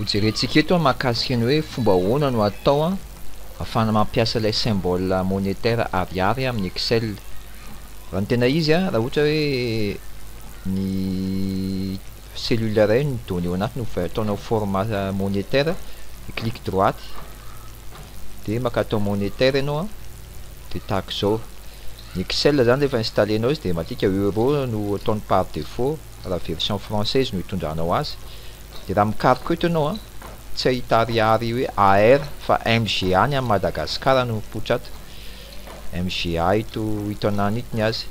Hojerentsika eto mahakasika ny hoe fomba ahoana no atao ahafahana mampiasa ilay symbole monétaire ariary amin'ny Excel. Raha ny tena izy raha ohatra hoe ny cellule iray ny données ao anatiny no ataonao format monétaire, de clic droite de maka atao monétaire ianao de tahaka izao. Ny Excel zany rehefa installenao izy de matetika euro no ataony par défaut raha version française no hitondranao azy. De raha mikaroka eto ianao tsy ahita ariary hoe AR fa MGA ny any Madagasikara no mipoitra ato. MGA ito ito anany ito ny azy.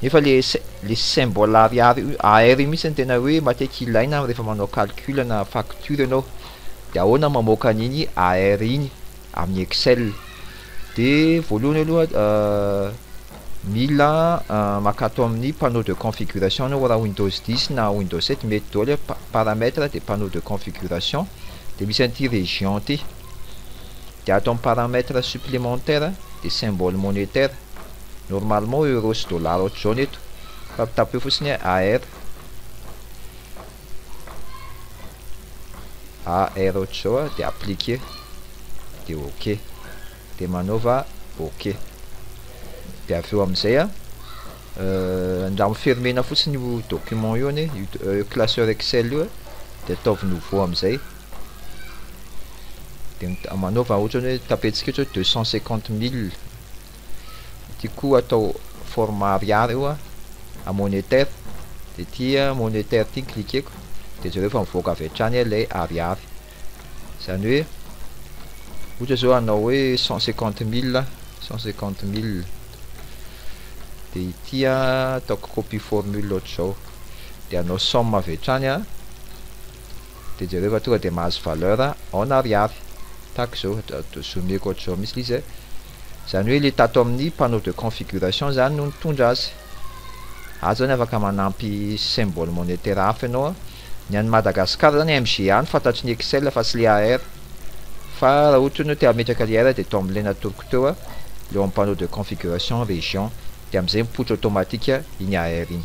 Nefa le symbole ariary AR io mihitsy no tena hoe matetika ilaina rehefa manao calcul na facture ianao. De ahoana mamoaka an'iny AR iny amin'ny Excel. De voalohany aloha mila maka ato amin'ny panneau de configuration anao raha Windows 10 na Windows 7 mety daholo paramètre de panneau de configuration de misy an'ity région ty. De ato amin'ny paramètre supplémentaire de symbole monétaire. Normalement euro sy dollar ohatr'izao ny eto. Fa tapeo fotsiny AR. AR ohatr'izao de appliquer. De OK. De manaova OK. De avy eo amin'izay andramo fermena fotsiny io document io anie, io classeur Excel io de ataovy nouveau amin'izay. De manaova ohatra hoe tapentsika ohatra hoe 250 000. Ty koa atao format ariary io a monétaire. De ty monétaire ty cliqueko de jereo fa mivoaka avy hatrany ilay ariary. Zany hoe ohatra zao hanao hoe 150 000, 150 000. De ity ataoko copie formule ohatr'izao. De hanao somme avy hatrany de jereo fa tonga de mahazo valeur en ariary. Tahaka izao, zoomeko ohatr'izao mihitsy izy. Zany hoe le tato amin'ny panneau de configuration zany no nitondra azy. Ato zany afaka manampy symbole monétaire hafa ianao. Ny an'i Madagasikara zany MGA no fantatry ny Excel fa tsy le AR. Fa raha ohatra hoe te hametraka le AR de atao amin'ilay natoroko teo le ao amin'ny panneau de configuration région. De amin'izay mipoitra automatique iny AR iny.